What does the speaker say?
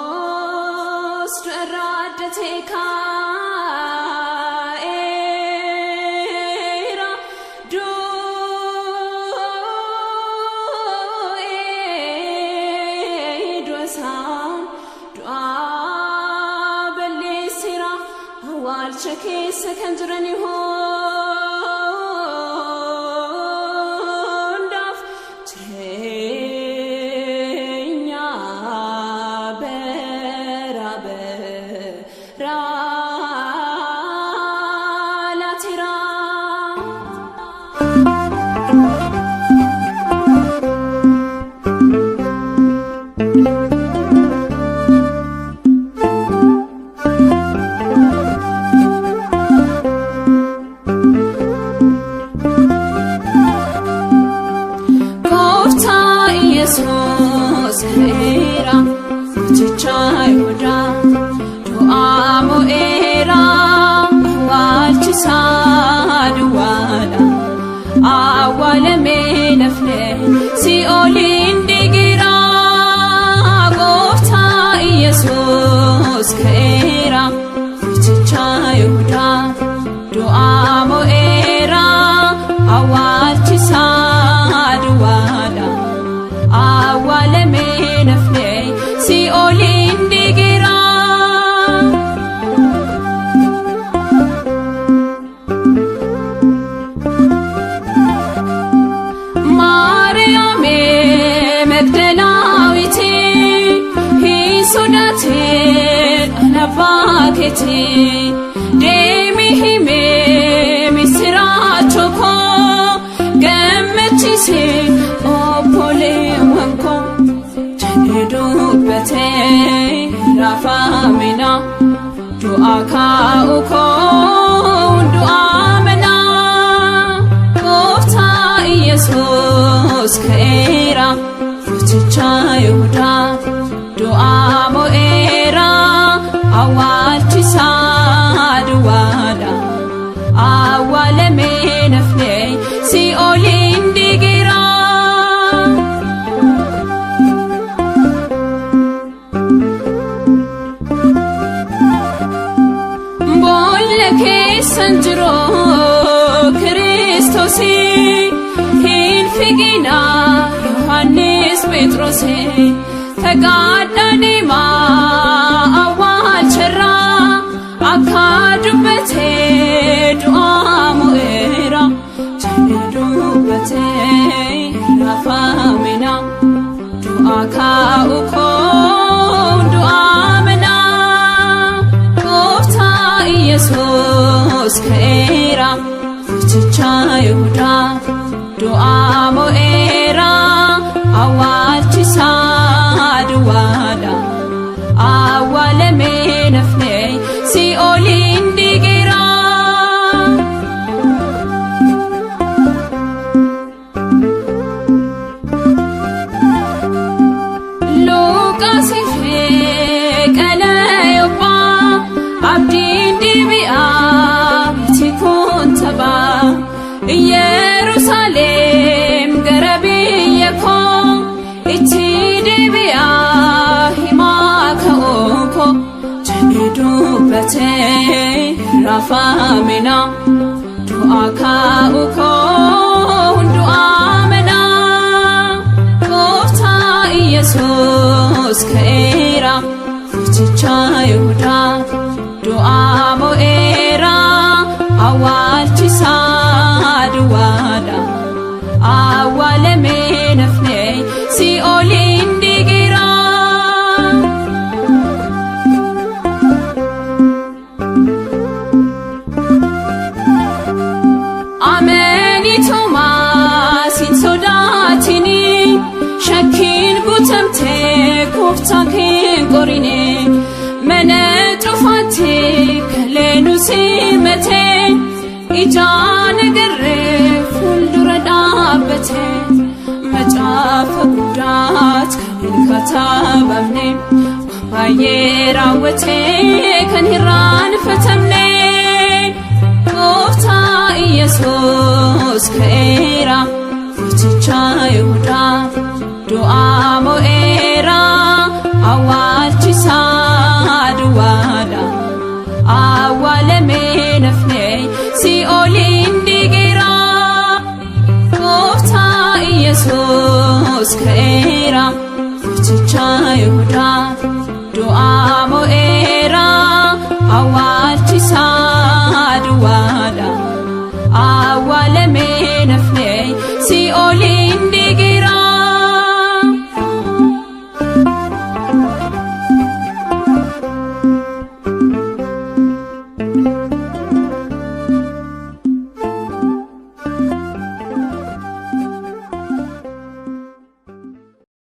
Kiristoos du'arraa adda ta'e kaa'eera. Du'ee du'a isaan du'aa balleesseera. Awwaalcha keessa kan jiran hundaaf jireenya bara baraa laateera. Gooftaa Yesuus ka'eera, mooticha Yihudaa, du'aa mo'eera, awwaalchisaa duwwaadha. Awwaalamee nafne si'ooliin diigeera. Gooftaa Yesuus ka'eera, mooticha Yihudaa, du'aa mo'eera, awwaalchisaa duwwaadha. Awwaalamee nafne si'ooliin diigeera. Maariyaamee Magdalaawiti hin sodaatin ana abbaa keeti deemi himee misiraachoo koo gammachiisi obboleewwan koo jedhee dubbatee raafamina du'aa kaa'u koo du'aa manaa. Gooftaa Yesuus ka'eera, mooticha Yihudaa, du'aa mo'eera, awwaalchisaa duwwaadha. Awwaalamee nafne si'ooliin diigeera. Boolla keessan jiru Kiristoos hin figinaa Yohaannis Phexros fagaadhaa deemaa awwaalcharraa akka dubbatee du'aa mo'eera jedhee dubbatee raafamina du'aa kaa'u koo du'aa manaa. Gooftaa Yesuus ka'eera, mooticha Yihudaa, du'aa mo'eera, awwaalchisaa duwwaadha. Awwaalamee nafne si'ooliin diigeera. Luqaas fi Qalayoophaa abdiin deebi'aa miti kun taphaa Yerusaalem gara biyya koo itti deebi'aa himaa ka'uu koo jedhee dubbatee raafamina du'aa kaa'u koo du'aa manaa. Gooftaa Yesuus ka'eera, mooticha Yihudaa, du'aa mo'eera, awwaalchisaa duwwaadha. Awwaalamee nafne si'ooliin diigeera. Amani Toomaas hin sodaatini shakkiin guutamtee gooftaa kee qorini mana cufaatti kalee nu simate ijaan agarree fuuldura dhaabbate macaafa guddaat kan hin katabamne waan baay'ee raawwate kan hin raanfatamne. Gooftaa Yesuus ka'eera, mooticha Yihudaa, du'aa mo'eera, Awwaalchi isaa duwwaadha. Awwaalamee nafne si'ooliin diigeera. Gooftaa Iyesuus ka'eera. Mooticha Yihudaa du'aa